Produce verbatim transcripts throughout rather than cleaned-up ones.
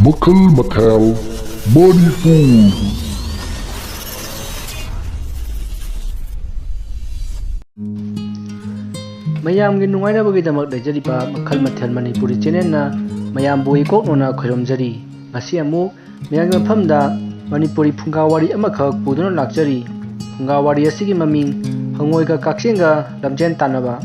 ꯃꯈꯜ ꯃꯊꯦꯜ ꯃꯅꯤꯄꯨꯔ꯫ ꯃꯌꯥꯝꯒꯤ ꯅꯨꯡꯉꯥꯏꯅꯕꯒꯤꯗꯃꯛ ꯂꯩꯖꯔꯤꯕ ꯃꯈꯜ ꯃꯊꯦꯜ ꯃꯅꯤꯄꯨꯔꯤ ꯆꯦꯅꯦꯜꯅ ꯃꯌꯥꯝꯕꯨ ꯏꯀꯣꯛꯅꯣꯅ ꯈꯣꯏꯔꯝꯖꯔꯤ꯫ ꯉꯁꯤ ꯑꯃꯨꯛ ꯃꯌꯥꯝꯒꯤ ꯃꯐꯝꯗ ꯃꯅꯤꯄꯨꯔꯤ ꯐꯨꯡꯒꯥ ꯋꯥꯔꯤ ꯑꯃꯈꯛ ꯄꯨꯗꯨꯅ ꯂꯥꯛꯆꯔꯤ꯫ ꯐꯨꯡꯒꯥ ꯋꯥꯔꯤ ꯑꯁꯤꯒꯤ ꯃꯃꯤꯡ ꯍꯉꯣꯏꯒ ꯀꯛꯆꯦꯡꯒ ꯂꯝꯖꯦꯟ ꯇꯥꯟꯅꯕ꯫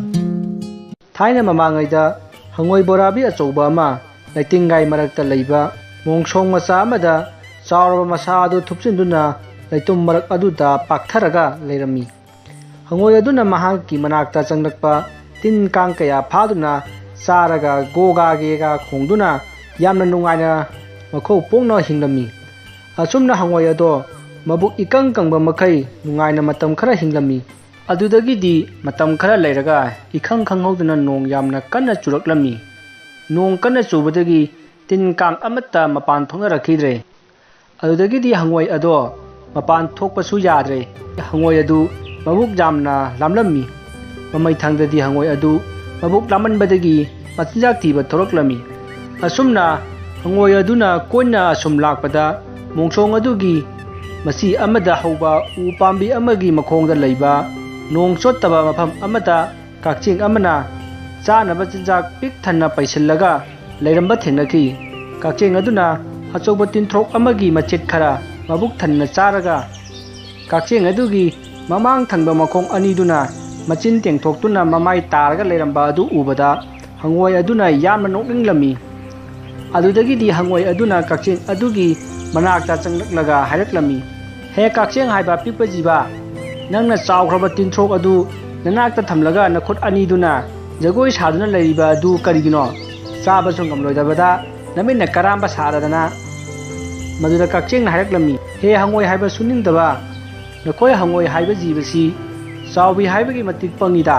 ꯊꯥꯏꯅ ꯃꯃꯥꯡꯉꯩꯗ ꯍꯉꯣꯏ ꯕꯣꯔꯥꯕꯤ ꯑꯆꯧꯕ ꯑꯃ ꯂꯩꯇꯦꯡꯒꯥꯏ ꯃꯔꯛꯇ ꯂꯩꯕ ꯃꯣꯡꯁꯣꯡ ꯃꯆꯥ ꯑꯃꯗ ꯆꯥꯎꯔꯕ ꯃꯁꯥ ꯑꯗꯨ ꯊꯨꯞꯆꯤꯟꯗꯨꯅ ꯂꯩꯇꯨꯝ ꯃꯔꯛ ꯑꯗꯨꯗ ꯄꯥꯛꯊꯔꯒ ꯂꯩꯔꯝꯃꯤ꯫ ꯍꯉꯣꯏ ꯑꯗꯨꯅ ꯃꯍꯥꯛꯀꯤ ꯃꯅꯥꯛꯇ ꯆꯪꯂꯛꯄ ꯇꯤꯟ ꯀꯥꯡ ꯀꯌꯥ ꯐꯥꯗꯨꯅ ꯆꯥꯔꯒ ꯒꯣꯒꯥ ꯒꯦꯒꯥ ꯈꯣꯡꯗꯨꯅ ꯌꯥꯝꯅ ꯅꯨꯡꯉꯥꯏꯅ ꯃꯈꯧ ꯄꯣꯛꯅ ꯍꯤꯡꯂꯝꯃꯤ꯫ ꯑꯁꯨꯝꯅ ꯍꯉꯣꯏ ꯑꯗꯣ ꯃꯕꯨꯛ ꯏꯀꯪ ꯀꯪꯕ ꯃꯈꯩ ꯅꯨꯡꯉꯥꯏꯅ ꯃꯇꯝ ꯈꯔ ꯍꯤꯡꯂꯝꯃꯤ꯫ ꯑꯗꯨꯗꯒꯤꯗꯤ ꯃꯇꯝ ꯈꯔ ꯂꯩꯔꯒ ꯏꯈꯪ ꯈꯪꯍꯧꯗꯅ ꯅꯣꯡ ꯌꯥꯝꯅ ꯀꯟꯅ ꯆꯨꯔꯛꯂꯝꯃꯤ꯫ ꯅꯣꯡ ꯀꯟꯅ ꯆꯨꯕꯗꯒꯤ ꯇꯤꯟ ꯀꯥꯡ ꯑꯃꯠꯇ ꯃꯄꯥꯟ ꯊꯣꯛꯅꯔꯛꯈꯤꯗ꯭ꯔꯦ꯫ ꯑꯗꯨꯗꯒꯤꯗꯤ ꯍꯉꯣꯏ ꯑꯗꯣ ꯃꯄꯥꯟ ꯊꯣꯛꯄꯁꯨ ꯌꯥꯗ꯭ꯔꯦ꯫ ꯍꯉꯣꯏ ꯑꯗꯨ ꯃꯕꯨꯛ ꯌꯥꯝꯅ ꯂꯥꯝꯂꯝꯃꯤ꯫ ꯃꯃꯩ ꯊꯪꯗꯗꯤ ꯍꯉꯣꯏ ꯑꯗꯨ ꯃꯕꯨꯛ ꯂꯥꯝꯃꯟꯕꯗꯒꯤ ꯃꯆꯤꯟꯖꯥꯛ ꯊꯤꯕ ꯊꯣꯔꯛꯂꯝꯃꯤ꯫ ꯑꯁꯨꯝꯅ ꯍꯉꯣꯏ ꯑꯗꯨꯅ ꯀꯣꯏꯅ ꯑꯁꯨꯝ ꯂꯥꯛꯄꯗ ꯃꯣꯡꯁꯣꯡ ꯑꯗꯨꯒꯤ ꯃꯆꯤ ꯑꯃꯗ ꯍꯧꯕ ꯎ ꯄꯥꯝꯕꯤ ꯑꯃꯒꯤ ꯃꯈꯣꯡꯗ ꯂꯩꯕ ꯅꯣꯡ ꯆꯣꯠꯇꯕ ꯃꯐꯝ ꯑꯃꯗ ꯀꯛꯆꯦꯡ ꯑꯃꯅ ꯆꯥꯅꯕ ꯆꯤꯟꯖꯥꯛ ꯄꯤꯛ ꯊꯟꯅ ꯄꯩꯁꯤꯜꯂꯒ ꯂꯩꯔꯝꯕ ꯊꯦꯡꯅꯈꯤ꯫ ꯀꯛꯆꯦꯡ ꯑꯗꯨꯅ ꯑꯆꯧꯕ ꯇꯤꯟꯊ꯭ꯔꯣꯛ ꯑꯃꯒꯤ ꯃꯆꯦꯠ ꯈꯔ ꯃꯕꯨꯛ ꯊꯟꯅ ꯆꯥꯔꯒ ꯀꯛꯆꯦꯡ ꯑꯗꯨꯒꯤ ꯃꯃꯥꯡ ꯊꯪꯕ ꯃꯈꯣꯡ ꯑꯅꯤꯗꯨꯅ ꯃꯆꯤꯟ ꯇꯦꯡꯊꯣꯛꯇꯨꯅ ꯃꯃꯥꯏ ꯇꯥꯔꯒ ꯂꯩꯔꯝꯕ ꯑꯗꯨ ꯎꯕꯗ ꯍꯉꯣꯏ ꯑꯗꯨꯅ ꯌꯥꯝꯅ ꯅꯣꯛꯅꯤꯡꯂꯝꯃꯤ꯫ ꯑꯗꯨꯗꯒꯤꯗꯤ ꯍꯉꯣꯏ ꯑꯗꯨꯅ ꯀꯛꯆꯦꯡ ꯑꯗꯨꯒꯤ ꯃꯅꯥꯛꯇ ꯆꯪꯂꯛꯂꯒ ꯍꯥꯏꯔꯛꯂꯝꯃꯤ, "ꯍꯦ ꯀꯛꯆꯦꯡ ꯍꯥꯏꯕ ꯑꯄꯤꯛꯄ ꯖꯤꯕ, ꯅꯪꯅ ꯆꯥꯎꯈ꯭ꯔꯕ ꯇꯤꯟꯊ꯭ꯔꯣꯛ ꯑꯗꯨ ꯅꯅꯥꯛꯇ ꯊꯝꯂꯒ ꯅꯈꯨꯠ ꯑꯅꯤꯗꯨꯅ ꯖꯒꯣꯏ ꯁꯥꯗꯨꯅ ꯂꯩꯔꯤꯕ ꯑꯗꯨ ꯀꯔꯤꯒꯤꯅꯣ? ꯆꯥꯕꯁꯨ ꯉꯝꯂꯣꯏꯗꯕꯗ ꯅꯃꯤꯠꯅ ꯀꯔꯥꯝꯕ ꯁꯥꯔꯗꯅ?" ꯃꯗꯨꯗ ꯀꯛꯆꯦꯡꯅ ꯍꯥꯏꯔꯛꯂꯝꯃꯤ, "ꯍꯦ ꯍꯉꯣꯏ ꯍꯥꯏꯕ ꯁꯨꯅꯤꯡꯗꯕ, ꯅꯈꯣꯏ ꯍꯉꯣꯏ ꯍꯥꯏꯕ ꯖꯤꯕꯁꯤ ꯆꯥꯎꯏ ꯍꯥꯏꯕꯒꯤ ꯃꯇꯤꯛ ꯄꯪꯉꯤꯗ꯫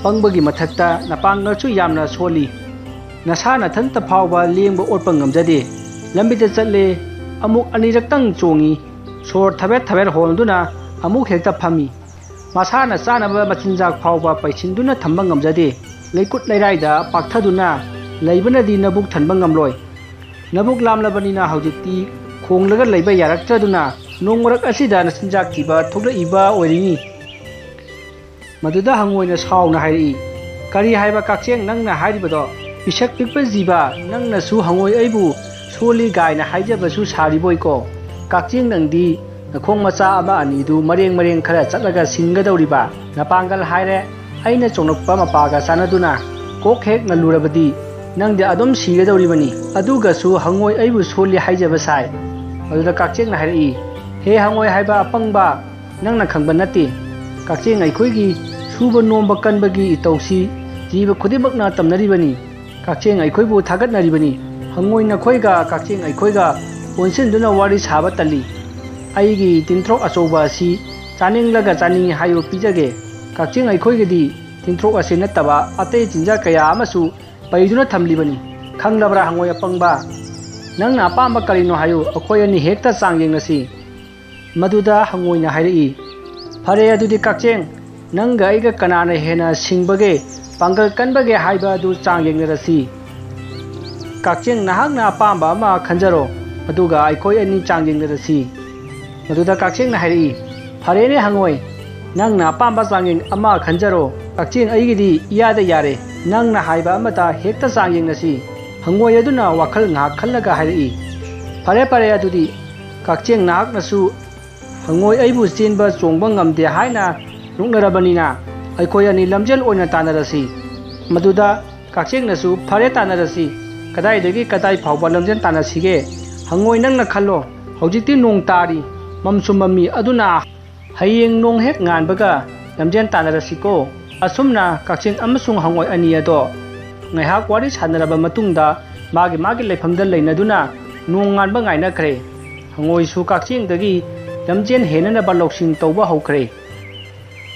ꯄꯪꯕꯒꯤ ꯃꯊꯛꯇ ꯅꯄꯥꯡꯒꯜꯁꯨ ꯌꯥꯝꯅ ꯁꯣꯜꯂꯤ꯫ ꯅꯁꯥ ꯅꯊꯟꯇ ꯐꯥꯎꯕ ꯂꯦꯡꯕ ꯑꯣꯠꯄ ꯉꯝꯖꯗꯦ꯫ ꯂꯝꯕꯤꯗ ꯆꯠꯂꯦ, ꯑꯃꯨꯛ ꯑꯅꯤꯔꯛꯇꯪ ꯆꯣꯡꯏ, ꯁꯣꯔ ꯊꯕꯦꯠ ꯊꯕꯦꯠ ꯍꯣꯟꯗꯨꯅ ꯑꯃꯨꯛ ꯍꯦꯛꯇ ꯐꯝꯃꯤ꯫ ꯃꯁꯥꯅ ꯆꯥꯅꯕ ꯃꯆꯤꯟꯖꯥꯛ ꯐꯥꯎꯕ ꯄꯩꯁꯤꯟꯗꯨꯅ ꯊꯝꯕ ꯉꯝꯖꯗꯦ꯫ ꯂꯩꯀꯨꯠ ꯂꯩꯔꯥꯏꯗ ꯄꯥꯛꯊꯗꯨꯅ ꯂꯩꯕꯅꯗꯤ ꯅꯕꯨꯛ ꯊꯟꯕ ꯉꯝꯂꯣꯏ꯫ ꯅꯕꯨꯛ ꯂꯥꯝꯂꯕꯅꯤꯅ ꯍꯧꯖꯤꯛꯇꯤ ꯈꯣꯡꯂꯒ ꯂꯩꯕ ꯌꯥꯔꯛꯇ꯭ꯔꯗꯨꯅ ꯅꯣꯡ ꯃꯔꯛ ꯑꯁꯤꯗ ꯅꯆꯤꯟꯖꯥꯛ ꯊꯤꯕ ꯊꯣꯛꯂꯛꯏꯕ ꯑꯣꯏꯔꯤꯅꯤ꯫ ꯃꯗꯨꯗ ꯍꯪꯉꯣꯏꯅ ꯁꯥꯎꯅ ꯍꯥꯏꯔꯛꯏ, "ꯀꯔꯤ ꯍꯥꯏꯕ ꯀꯛꯆꯦꯡ ꯅꯪꯅ ꯍꯥꯏꯔꯤꯕꯗꯣ? ꯄꯤꯁꯛ ꯄꯤꯛꯄ ꯖꯤꯕ, ꯅꯪꯅꯁꯨ ꯍꯪꯉꯣꯏ ꯑꯩꯕꯨ ꯁꯣꯜꯂꯤ ꯀꯥꯏꯅ ꯍꯥꯏꯖꯕꯁꯨ ꯁꯥꯔꯤꯕꯣꯏꯀꯣ? ꯀꯛꯆꯦꯡ ꯅꯪꯗꯤ ꯅꯈꯣꯡ ꯃꯆꯥ ꯑꯃ ꯑꯅꯤꯗꯨ ꯃꯔꯦꯡ ꯃꯔꯦꯡ ꯈꯔ ꯆꯠꯂꯒ ꯁꯤꯡꯒꯗꯧꯔꯤꯕ꯫ ꯅꯄꯥꯡꯒꯜ ꯍꯥꯏꯔꯦ, ꯑꯩꯅ ꯆꯣꯡꯂꯛꯄ ꯃꯄꯥꯒ ꯆꯥꯟꯅꯗꯨꯅ ꯀꯣꯛ ꯍꯦꯛ ꯅꯜꯂꯨꯔꯕꯗꯤ ꯅꯪꯗꯤ ꯑꯗꯨꯝ ꯁꯤꯒꯗꯧꯔꯤꯕꯅꯤ꯫ ꯑꯗꯨꯒꯁꯨ ꯍꯪꯉꯣꯏ ꯑꯩꯕꯨ ꯁꯣꯜꯂꯤ ꯍꯥꯏꯖꯕ ꯁꯥꯏ꯫" ꯑꯗꯨꯗ ꯀꯛꯆꯦꯡꯅ ꯍꯥꯏꯔꯛꯏ, "ꯍꯦ ꯍꯪꯉꯣꯏ ꯍꯥꯏꯕ ꯑꯄꯪꯕ, ꯅꯪꯅ ꯈꯪꯕ ꯅꯠꯇꯦ꯫ ꯀꯛꯆꯦꯡ ꯑꯩꯈꯣꯏꯒꯤ ꯁꯨꯕ ꯅꯣꯝꯕ ꯀꯟꯕꯒꯤ ꯏꯇꯧꯁꯤ ꯖꯤꯕ ꯈꯨꯗꯤꯡꯃꯛꯅ ꯇꯝꯅꯔꯤꯕꯅꯤ꯫ ꯀꯛꯆꯦꯡ ꯑꯩꯈꯣꯏꯕꯨ ꯊꯥꯒꯠꯅꯔꯤꯕꯅꯤ꯫ ꯍꯪꯉꯣꯏ ꯅꯈꯣꯏꯒ ꯀꯛꯆꯦꯡ ꯑꯩꯈꯣꯏꯒ ꯑꯣꯟꯁꯤꯟꯗꯨꯅ ꯋꯥꯔꯤ ꯁꯥꯕ ꯇꯜꯂꯤ꯫ ꯑꯩꯒꯤ ꯇꯤꯟꯊ꯭ꯔꯣꯛ ꯑꯆꯧꯕ ꯑꯁꯤ ꯆꯥꯅꯤꯡꯂꯒ ꯆꯥꯅꯤꯡꯏ ꯍꯥꯏꯌꯨ ꯄꯤꯖꯒꯦ꯫ ꯀꯛꯆꯦꯡ ꯑꯩꯈꯣꯏꯒꯤꯗꯤ ꯇꯤꯟꯊ꯭ꯔꯣꯛ ꯑꯁꯤ ꯅꯠꯇꯕ ꯑꯇꯩ ꯆꯤꯟꯖꯥꯛ ꯀꯌꯥ ꯑꯃꯁꯨ ꯄꯩꯗꯨꯅ ꯊꯝꯂꯤꯕꯅꯤ꯫ ꯈꯪꯂꯕ꯭ꯔꯥ ꯍꯪꯉꯣꯏ ꯑꯄꯪꯕ? ꯅꯪꯅ ꯑꯄꯥꯝꯕ ꯀꯔꯤꯅꯣ ꯍꯥꯏꯌꯨ, ꯑꯩꯈꯣꯏ ꯑꯅꯤ ꯍꯦꯛꯇ ꯆꯥꯡ ꯌꯦꯡꯅꯁꯤ꯫" ꯃꯗꯨꯗ ꯍꯪꯉꯣꯏꯅ ꯍꯥꯏꯔꯛꯏ, "ꯐꯔꯦ ꯑꯗꯨꯗꯤ ꯀꯛꯆꯦꯡ, ꯅꯪꯒ ꯑꯩꯒ ꯀꯅꯥꯅ ꯍꯦꯟꯅ ꯁꯤꯡꯕꯒꯦ, ꯄꯥꯡꯒꯜ ꯀꯟꯕꯒꯦ ꯍꯥꯏꯕ ꯑꯗꯨ ꯆꯥꯡ ꯌꯦꯡꯅꯔꯁꯤ꯫ ꯀꯛꯆꯦꯡ ꯅꯍꯥꯛꯅ ꯑꯄꯥꯝꯕ ꯑꯃ ꯈꯟꯖꯔꯣ, ꯑꯗꯨꯒ ꯑꯩꯈꯣꯏ ꯑꯅꯤ ꯆꯥꯡ ꯌꯦꯡꯅꯔꯁꯤ꯫" ꯃꯗꯨꯗ ꯀꯛꯆꯦꯡꯅ ꯍꯥꯏꯔꯛꯏ, "ꯐꯔꯦꯅꯦ ꯍꯪꯉꯣꯏ, ꯅꯪꯅ ꯑꯄꯥꯝꯕ ꯆꯥꯡꯌꯦꯡ ꯑꯃ ꯈꯟꯖꯔꯣ꯫ ꯀꯛꯆꯦꯡ ꯑꯩꯒꯤꯗꯤ ꯏꯌꯥꯗ ꯌꯥꯔꯦ꯫ ꯅꯪꯅ ꯍꯥꯏꯕ ꯑꯃꯇ ꯍꯦꯛꯇ ꯆꯥꯡ ꯌꯦꯡꯅꯁꯤ꯫" ꯍꯪꯉꯣꯏ ꯑꯗꯨꯅ ꯋꯥꯈꯜ ꯉꯥꯏꯍꯥꯛ ꯈꯜꯂꯒ ꯍꯥꯏꯔꯛꯏ, "ꯐꯔꯦ ꯐꯔꯦ ꯑꯗꯨꯗꯤ, ꯀꯛꯆꯦꯡ ꯅꯍꯥꯛꯅꯁꯨ ꯍꯪꯉꯣꯏ ꯑꯩꯕꯨ ꯆꯦꯟꯕ ꯆꯣꯡꯕ ꯉꯝꯗꯦ ꯍꯥꯏꯅ ꯅꯣꯛꯅꯔꯕꯅꯤꯅ ꯑꯩꯈꯣꯏ ꯑꯅꯤ ꯂꯝꯖꯦꯜ ꯑꯣꯏꯅ ꯇꯥꯟꯅꯔꯁꯤ꯫" ꯃꯗꯨꯗ ꯀꯛꯆꯦꯡꯅꯁꯨ, "ꯐꯔꯦ ꯇꯥꯟꯅꯔꯁꯤ, ꯀꯗꯥꯏꯗꯒꯤ ꯀꯗꯥꯏ ꯐꯥꯎꯕ ꯂꯝꯖꯦꯜ ꯇꯥꯟꯅꯁꯤꯒꯦ? ꯍꯪꯉꯣꯏ ꯅꯪꯅ ꯈꯜꯂꯣ, ꯍꯧꯖꯤꯛꯇꯤ ꯅꯣꯡ ꯇꯥꯔꯤ, ꯃꯝꯁꯨ ꯃꯝꯃꯤ, ꯑꯗꯨꯅ ꯍꯌꯦꯡ ꯅꯣꯡ ꯍꯦꯛ ꯉꯥꯟꯕꯒ ꯂꯝꯖꯦꯜ ꯇꯥꯟꯅꯔꯁꯤꯀꯣ꯫" ꯑꯁꯨꯝꯅ ꯀꯛꯆꯦꯡ ꯑꯃꯁꯨꯡ ꯍꯪꯉꯣꯏ ꯑꯅꯤ ꯑꯗꯣ ꯉꯥꯏꯍꯥꯛ ꯋꯥꯔꯤ ꯁꯥꯟꯅꯔꯕ ꯃꯇꯨꯡꯗ ꯃꯥꯒꯤ ꯃꯥꯒꯤ ꯂꯩꯐꯝꯗ ꯂꯩꯅꯗꯨꯅ ꯅꯣꯡ ꯉꯥꯟꯕ ꯉꯥꯏꯅꯈ꯭ꯔꯦ꯫ ꯍꯪꯉꯣꯏꯁꯨ ꯀꯛꯆꯦꯡꯗꯒꯤ ꯂꯝꯖꯦꯜ ꯍꯦꯟꯅꯅꯕ ꯂꯧꯁꯤꯡ ꯇꯧꯕ ꯍꯧꯈ꯭ꯔꯦ꯫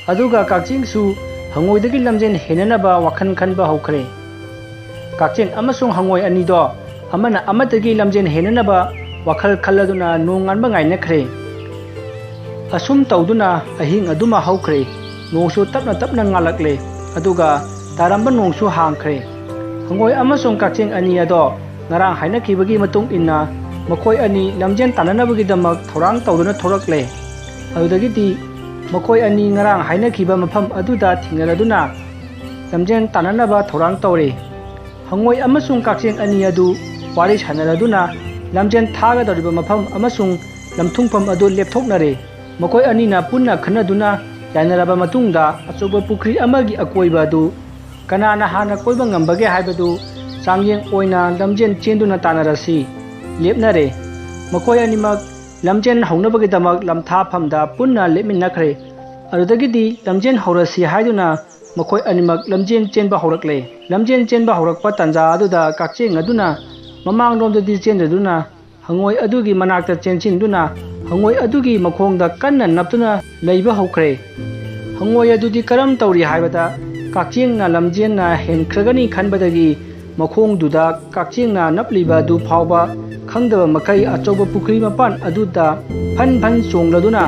ꯑꯗꯨꯒ ꯀꯛꯆꯦꯡꯁꯨ ꯍꯪꯉꯣꯏꯗꯒꯤ ꯂꯝꯖꯦꯜ ꯍꯦꯟꯅꯅꯕ ꯋꯥꯈꯜ ꯈꯟꯕ ꯍꯧꯈ꯭ꯔꯦ꯫ ꯀꯛꯆꯦꯡ ꯑꯃꯁꯨꯡ ꯍꯪꯉꯣꯏ ꯑꯅꯤꯗꯣ ꯑꯃꯅ ꯑꯃꯗꯒꯤ ꯂꯝꯖꯦꯜ ꯍꯦꯟꯅꯅꯕ ꯋꯥꯈꯜ ꯈꯜꯂꯗꯨꯅ ꯅꯣꯡ ꯉꯥꯟꯕ ꯉꯥꯏꯅꯈ꯭ꯔꯦ꯫ ꯑꯁꯨꯝ ꯇꯧꯗꯨꯅ ꯑꯍꯤꯡ ꯑꯗꯨꯃ ꯍꯧꯈ꯭ꯔꯦ꯫ ꯅꯣꯡꯁꯨ ꯇꯞꯅ ꯇꯞꯅ ꯉꯥꯜꯂꯛꯂꯦ, ꯑꯗꯨꯒ ꯇꯥꯔꯝꯕ ꯅꯣꯡꯁꯨ ꯍꯥꯡꯈ꯭ꯔꯦ꯫ ꯍꯪꯉꯣꯏ ꯑꯃꯁꯨꯡ ꯀꯛꯆꯦꯡ ꯑꯅꯤ ꯑꯗꯣ ꯉꯔꯥꯡ ꯍꯥꯏꯅꯈꯤꯕꯒꯤ ꯃꯇꯨꯡ ꯏꯟꯅ ꯃꯈꯣꯏ ꯑꯅꯤ ꯂꯝꯖꯦꯟ ꯇꯥꯟꯅꯅꯕꯒꯤꯗꯃꯛ ꯊꯧꯔꯥꯡ ꯇꯧꯗꯨꯅ ꯊꯣꯔꯛꯂꯦ꯫ ꯑꯗꯨꯗꯒꯤꯗꯤ ꯃꯈꯣꯏ ꯑꯅꯤ ꯉꯔꯥꯡ ꯍꯥꯏꯅꯈꯤꯕ ꯃꯐꯝ ꯑꯗꯨꯗ ꯊꯦꯡꯅꯔꯗꯨꯅ ꯂꯝꯖꯦꯟ ꯇꯥꯟꯅꯅꯕ ꯊꯧꯔꯥꯡ ꯇꯧꯔꯦ꯫ ꯍꯉꯣꯏ ꯑꯃꯁꯨꯡ ꯀꯛꯆꯦꯡ ꯑꯅꯤ ꯑꯗꯨ ꯋꯥꯔꯤ ꯁꯥꯟꯅꯔꯗꯨꯅ ꯂꯝꯖꯦꯟ ꯊꯥꯒꯗꯧꯔꯤꯕ ꯃꯐꯝ ꯑꯃꯁꯨꯡ ꯂꯝꯊꯨꯡꯐꯝ ꯑꯗꯨ ꯂꯦꯞꯊꯣꯛꯅꯔꯦ꯫ ꯃꯈꯣꯏ ꯑꯅꯤꯅ ꯄꯨꯟꯅ ꯈꯟꯅꯗꯨꯅ ꯌꯥꯅꯔꯕ ꯃꯇꯨꯡꯗ ꯑꯆꯧꯕ ꯄꯨꯈ꯭ꯔꯤ ꯑꯃꯒꯤ ꯑꯀꯣꯏꯕ ꯑꯗꯨ ꯀꯅꯥꯅ ꯍꯥꯟꯅ ꯀꯣꯏꯕ ꯉꯝꯕꯒꯦ ꯍꯥꯏꯕꯗꯨ ꯆꯥꯡꯌꯦꯡ ꯑꯣꯏꯅ ꯂꯝꯖꯦꯟ ꯆꯦꯟꯗꯨꯅ ꯇꯥꯟꯅꯔꯁꯤ ꯂꯦꯞꯅꯔꯦ꯫ ꯃꯈꯣꯏ ꯑꯅꯤꯃꯛ ꯂꯝꯖꯦꯟ ꯍꯧꯅꯕꯒꯤꯗꯃꯛ ꯂꯝꯊꯥꯐꯝꯗ ꯄꯨꯟꯅ ꯂꯦꯞꯃꯤꯟꯅꯈ꯭ꯔꯦ꯫ ꯑꯗꯨꯗꯒꯤꯗꯤ ꯂꯝꯖꯦꯟ ꯍꯧꯔꯁꯤ ꯍꯥꯏꯗꯨꯅ ꯃꯈꯣꯏ ꯑꯅꯤꯃꯛ ꯂꯝꯖꯦꯟ ꯆꯦꯟꯕ ꯍꯧꯔꯛꯂꯦ꯫ ꯂꯝꯖꯦꯟ ꯆꯦꯟꯕ ꯍꯧꯔꯛꯄ ꯇꯥꯟꯖꯥ ꯑꯗꯨꯗ ꯀꯛꯆꯦꯡ ꯑꯗꯨꯅ ꯃꯃꯥꯡꯂꯣꯝꯗꯗꯤ ꯆꯦꯟꯗꯗꯨꯅ ꯍꯉꯣꯏ ꯑꯗꯨꯒꯤ ꯃꯅꯥꯛꯇ ꯆꯦꯟꯁꯤꯟꯗꯨꯅ ꯍꯉꯣꯏ ꯑꯗꯨꯒꯤ ꯃꯈꯣꯡꯗ ꯀꯟꯅ ꯅꯞꯇꯨꯅ ꯂꯩꯕ ꯍꯧꯈ꯭ꯔꯦ꯫ ꯍꯉꯣꯏ ꯑꯗꯨꯗꯤ ꯀꯔꯝ ꯇꯧꯔꯤ ꯍꯥꯏꯕꯗ ꯀꯛꯆꯦꯡꯅ ꯂꯝꯖꯦꯟꯅ ꯍꯦꯟꯈ꯭ꯔꯒꯅꯤ ꯈꯟꯕꯗꯒꯤ ꯃꯈꯣꯡꯗꯨꯗ ꯀꯛꯆꯦꯡꯅ ꯅꯞꯂꯤꯕ ꯑꯗꯨ ꯐꯥꯎꯕ ꯈꯪꯗꯕ ꯃꯈꯩ ꯑꯆꯧꯕ ꯄꯨꯈ꯭ꯔꯤ ꯃꯄꯥꯟ ꯑꯗꯨꯗ ꯐꯟ ꯐꯟ ꯆꯣꯡꯂꯗꯨꯅ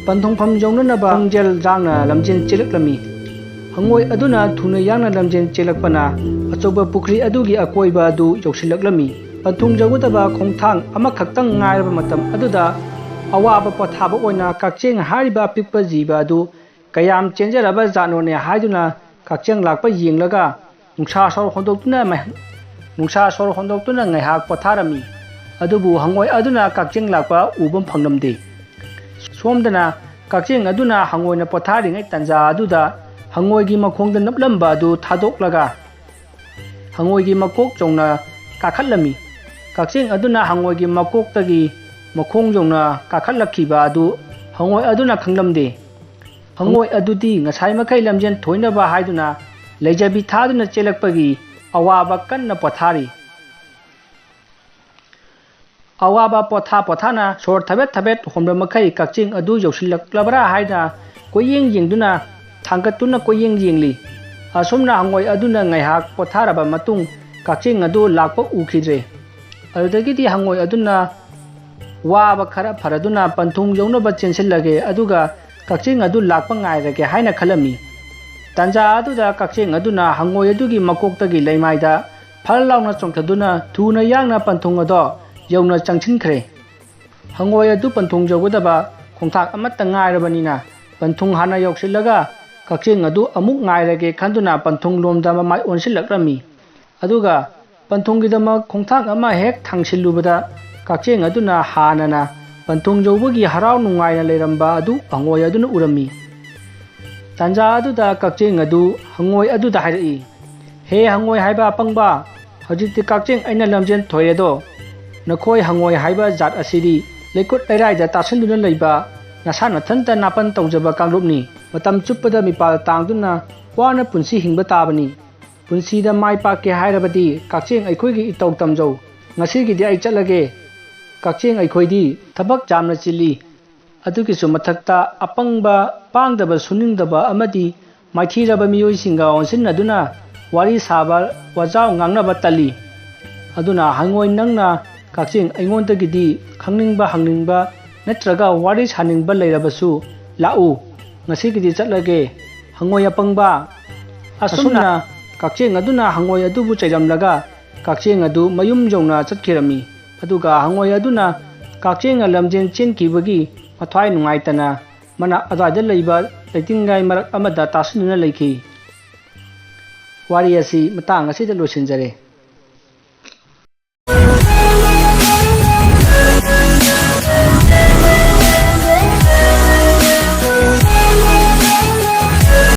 ꯄꯟꯊꯨꯡꯐꯝ ꯌꯧꯅꯅꯕ ꯈꯣꯡꯖꯦꯜ ꯌꯥꯡꯅ ꯂꯝꯖꯦꯟ ꯆꯦꯜꯂꯛꯂꯝꯃꯤ꯫ ꯍꯉꯣꯏ ꯑꯗꯨꯅ ꯊꯨꯅ ꯌꯥꯡꯅ ꯂꯝꯖꯦꯟ ꯆꯦꯜꯂꯛꯄꯅ ꯑꯆꯧꯕ ꯄꯨꯈ꯭ꯔꯤ ꯑꯗꯨꯒꯤ ꯑꯀꯣꯏꯕ ꯑꯗꯨ ꯌꯧꯁꯤꯜꯂꯛꯂꯝꯃꯤ꯫ ꯄꯟꯊꯨꯡ ꯌꯧꯒꯗꯕ ꯈꯣꯡꯊꯥꯡ ꯑꯃꯈꯛꯇꯪ ꯉꯥꯏꯔꯕ ꯃꯇꯝ ꯑꯗꯨꯗ ꯑꯋꯥꯕ ꯄꯣꯊꯥꯕ ꯑꯣꯏꯅ ꯀꯛꯆꯦꯡ ꯍꯥꯏꯔꯤꯕ ꯑꯄꯤꯛꯄ ꯖꯤꯕ ꯑꯗꯨ ꯀꯌꯥꯝ ꯆꯦꯟꯖꯔꯕ ꯖꯥꯠꯅꯣꯅꯦ ꯍꯥꯏꯗꯨꯅ ꯀꯛꯆꯦꯡ ꯂꯥꯛꯄ ꯌꯦꯡꯂꯒ ꯅꯨꯡꯁꯥ ꯁꯣꯔ ꯍꯣꯟꯗꯣꯛꯇꯨꯅ ꯃꯩ-, ꯅꯨꯡꯁꯥ ꯁꯣꯔ ꯍꯣꯟꯗꯣꯛꯇꯨꯅ ꯉꯥꯏꯍꯥꯛ ꯄꯣꯊꯥꯔꯝꯃꯤ꯫ ꯑꯗꯨꯕꯨ ꯍꯉꯣꯏ ꯑꯗꯨꯅ ꯀꯛꯆꯦꯡ ꯂꯥꯛꯄ ꯎꯕ ꯐꯪꯂꯝꯗꯦ꯫ ꯁꯣꯝꯗꯅ ꯀꯛꯆꯦꯡ ꯑꯗꯨꯅ ꯍꯉꯣꯏꯅ ꯄꯣꯊꯥꯔꯤꯉꯩ ꯇꯥꯟꯖꯥ ꯑꯗꯨꯗ ꯍꯉꯣꯏꯒꯤ ꯃꯈꯣꯡꯗ ꯅꯞꯂꯝꯕ ꯑꯗꯨ ꯊꯥꯗꯣꯛꯂꯒ ꯍꯉꯣꯏꯒꯤ ꯃꯀꯣꯛ ꯌꯧꯅ ꯀꯥꯈꯠꯂꯝꯃꯤ꯫ ꯀꯛꯆꯦꯡ ꯑꯗꯨꯅ ꯍꯉꯣꯏꯒꯤ ꯃꯀꯣꯛꯇꯒꯤ ꯃꯈꯣꯡ ꯌꯧꯅ ꯀꯥꯈꯠꯂꯛꯈꯤꯕ ꯑꯗꯨ ꯍꯉꯣꯏ ꯑꯗꯨꯅ ꯈꯪꯂꯝꯗꯦ꯫ ꯍꯉꯣꯏ ꯑꯗꯨꯗꯤ ꯉꯁꯥꯏ ꯃꯈꯩ ꯂꯝꯖꯦꯟ ꯊꯣꯏꯅꯕ ꯍꯥꯏꯗꯨꯅ ꯂꯩꯖꯕꯤ ꯊꯥꯗꯨꯅ ꯆꯦꯜꯂꯛꯄꯒꯤ ꯑꯋꯥꯕ ꯀꯟꯅ ꯄꯣꯊꯥꯔꯤ꯫ ꯑꯋꯥꯕ ꯄꯣꯊꯥ ꯄꯣꯊꯥꯅ ꯁꯣꯔ ꯊꯕꯦꯠ ꯊꯕꯦꯠ ꯍꯣꯟꯕ ꯃꯈꯩ ꯀꯛꯆꯦꯡ ꯑꯗꯨ ꯌꯧꯁꯤꯜꯂꯛꯂꯕ꯭ꯔꯥ ꯍꯥꯏꯅ ꯀꯣꯏꯌꯦꯡ ꯌꯦꯡꯗꯨꯅ ꯊꯥꯡꯒꯠꯇꯨꯅ ꯀꯣꯏꯌꯦꯡ ꯌꯦꯡꯂꯤ꯫ ꯑꯁꯨꯝꯅ ꯍꯉꯣꯏ ꯑꯗꯨꯅ ꯉꯥꯏꯍꯥꯛ ꯄꯣꯊꯥꯔꯕ ꯃꯇꯨꯡ ꯀꯛꯆꯦꯡ ꯑꯗꯨ ꯂꯥꯛꯄ ꯎꯈꯤꯗ꯭ꯔꯦ꯫ ꯑꯗꯨꯗꯒꯤꯗꯤ ꯍꯉꯣꯏ ꯑꯗꯨꯅ ꯋꯥꯕ ꯈꯔ ꯐꯔꯗꯨꯅ ꯄꯟꯊꯨꯡ ꯌꯧꯅꯕ ꯆꯦꯟꯁꯤꯜꯂꯒꯦ, ꯑꯗꯨꯒ ꯀꯛꯆꯦꯡ ꯑꯗꯨ ꯂꯥꯛꯄ ꯉꯥꯏꯔꯒꯦ ꯍꯥꯏꯅ ꯈꯜꯂꯝꯃꯤ꯫ ꯇꯥꯟꯖꯥ ꯑꯗꯨꯗ ꯀꯛꯆꯦꯡ ꯑꯗꯨꯅ ꯍꯉꯣꯏ ꯑꯗꯨꯒꯤ ꯃꯀꯣꯛꯇꯒꯤ ꯂꯩꯃꯥꯏꯗ ꯐꯜ ꯂꯥꯎꯅ ꯆꯣꯡꯊꯗꯨꯅ ꯊꯨꯅ ꯌꯥꯡꯅ ꯄꯟꯊꯨꯡ ꯑꯗꯣ ꯌꯧꯅ ꯆꯪꯁꯤꯟꯈ꯭ꯔꯦ꯫ ꯍꯪꯉꯣꯏ ꯑꯗꯨ ꯄꯟꯊꯨꯡ ꯌꯧꯒꯗꯕ ꯈꯣꯡꯊꯥꯡ ꯑꯃꯠꯇ ꯉꯥꯏꯔꯕꯅꯤꯅ, ꯄꯟꯊꯨꯡ ꯍꯥꯟꯅ ꯌꯧꯁꯤꯜꯂꯒ ꯀꯛꯆꯦꯡ ꯑꯗꯨ ꯑꯃꯨꯛ ꯉꯥꯏꯔꯒꯦ ꯈꯟꯗꯨꯅ ꯄꯟꯊꯨꯡ ꯂꯣꯝꯗ ꯃꯃꯥꯏ ꯑꯣꯟꯁꯤꯜꯂꯛꯂꯝꯃꯤ꯫ ꯑꯗꯨꯒ ꯄꯟꯊꯨꯡꯒꯤꯗꯃꯛ ꯈꯣꯡꯊꯥꯡ ꯑꯃ ꯍꯦꯛ ꯊꯥꯡꯁꯤꯜꯂꯨꯕꯗ, ꯀꯛꯆꯦꯡ ꯑꯗꯨꯅ ꯍꯥꯟꯅꯅ ꯄꯟꯊꯨꯡ ꯌꯧꯕꯒꯤ ꯍꯔꯥꯎ ꯅꯨꯡꯉꯥꯏꯅ ꯂꯩꯔꯝꯕ ꯑꯗꯨ ꯍꯪꯉꯣꯏ ꯑꯗꯨꯅ ꯎꯔꯝꯃꯤ꯫ ꯇꯥꯟꯖꯥ ꯑꯗꯨꯗ ꯀꯛꯆꯦꯡ ꯑꯗꯨ ꯍꯪꯉꯣꯏ ꯑꯗꯨꯗ ꯍꯥꯏꯔꯛꯏ, "ꯍꯦ ꯍꯪꯉꯣꯏ ꯍꯥꯏꯕ ꯑꯄꯪꯕ, ꯍꯧꯖꯤꯛꯇꯤ ꯀꯛꯆꯦꯡ ꯑꯩꯅ ꯂꯝꯖꯦꯟ ꯊꯣꯏꯔꯦꯗꯣ꯫ ꯅꯈꯣꯏ ꯍꯪꯉꯣꯏ ꯍꯥꯏꯕ ꯖꯥꯠ ꯑꯁꯤꯗꯤ ꯂꯩꯀꯨꯠ ꯂꯩꯔꯥꯏꯗ ꯇꯥꯁꯤꯟꯗꯨꯅ ꯂꯩꯕ, ꯅꯁꯥ ꯅꯊꯟꯇ ꯅꯥꯄꯟ ꯇꯧꯖꯕ ꯀꯥꯡꯂꯨꯞꯅꯤ꯫ ꯃꯇꯝ ꯆꯨꯞꯄꯗ ꯃꯤꯄꯥꯜ ꯇꯥꯡꯗꯨꯅ ꯋꯥꯅ ꯄꯨꯟꯁꯤ ꯍꯤꯡꯕ ꯇꯥꯕꯅꯤ꯫ ꯄꯨꯟꯁꯤꯗ ꯃꯥꯏ ꯄꯥꯛꯀꯦ ꯍꯥꯏꯔꯕꯗꯤ ꯀꯛꯆꯦꯡ ꯑꯩꯈꯣꯏꯒꯤ ꯏꯇꯧ ꯇꯝꯖꯧ꯫ ꯉꯁꯤꯒꯤꯗꯤ ꯑꯩ ꯆꯠꯂꯒꯦ꯫ ꯀꯛꯆꯦꯡ ꯑꯩꯈꯣꯏꯗꯤ ꯊꯕꯛ ꯌꯥꯝꯅ ꯆꯤꯜꯂꯤ꯫ ꯑꯗꯨꯒꯤꯁꯨ ꯃꯊꯛꯇ ꯑꯄꯪꯕ, ꯄꯥꯡꯗꯕ, ꯁꯨꯅꯤꯡꯗꯕ ꯑꯃꯗꯤ ꯃꯥꯏꯊꯤꯔꯕ ꯃꯤꯑꯣꯏꯁꯤꯡꯒ ꯑꯣꯟꯁꯤꯟꯅꯗꯨꯅ ꯋꯥꯔꯤ ꯁꯥꯕ, ꯋꯥꯖꯥꯎ ꯉꯥꯡꯅꯕ ꯇꯜꯂꯤ꯫ ꯑꯗꯨꯅ ꯍꯪꯉꯣꯏ, ꯅꯪꯅ ꯀꯛꯆꯦꯡ ꯑꯩꯉꯣꯟꯗꯒꯤꯗꯤ ꯈꯪꯅꯤꯡꯕ, ꯍꯪꯅꯤꯡꯕ ꯅꯠꯇ꯭ꯔꯒ ꯋꯥꯔꯤ ꯁꯥꯅꯤꯡꯕ ꯂꯩꯔꯕꯁꯨ ꯂꯥꯛꯎ꯫ ꯉꯁꯤꯒꯤꯗꯤ ꯆꯠꯂꯒꯦ, ꯍꯪꯉꯣꯏ ꯑꯄꯪꯕ꯫" ꯑꯁꯨꯝꯅ ꯀꯛꯆꯦꯡ ꯑꯗꯨꯅ ꯍꯪꯉꯣꯏ ꯑꯗꯨꯕꯨ ꯆꯩꯔꯝꯂꯒ ꯀꯛꯆꯦꯡ ꯑꯗꯨ ꯃꯌꯨꯝ ꯌꯧꯅ ꯆꯠꯈꯤꯔꯝꯃꯤ꯫ ꯑꯗꯨꯒ ꯍꯪꯉꯣꯏ ꯑꯗꯨꯅ ꯀꯛꯆꯦꯡꯅ ꯂꯝꯖꯦꯟ ꯆꯦꯟꯈꯤꯕꯒꯤ ꯃꯊ꯭ꯋꯥꯏ ꯅꯨꯡꯉꯥꯏꯇꯅ ꯃꯅꯥꯛ ꯑꯗ꯭ꯋꯥꯏꯗ ꯂꯩꯕ ꯂꯩꯇꯤꯟꯒꯥꯏ ꯃꯔꯛ ꯑꯃꯗ ꯇꯥꯁꯤꯟꯗꯨꯅ ꯂꯩꯈꯤ꯫ ꯋꯥꯔꯤ ꯑꯁꯤ ꯃꯇꯥꯡ ꯑꯁꯤꯗ ꯂꯣꯏꯁꯤꯟꯖꯔꯦ꯫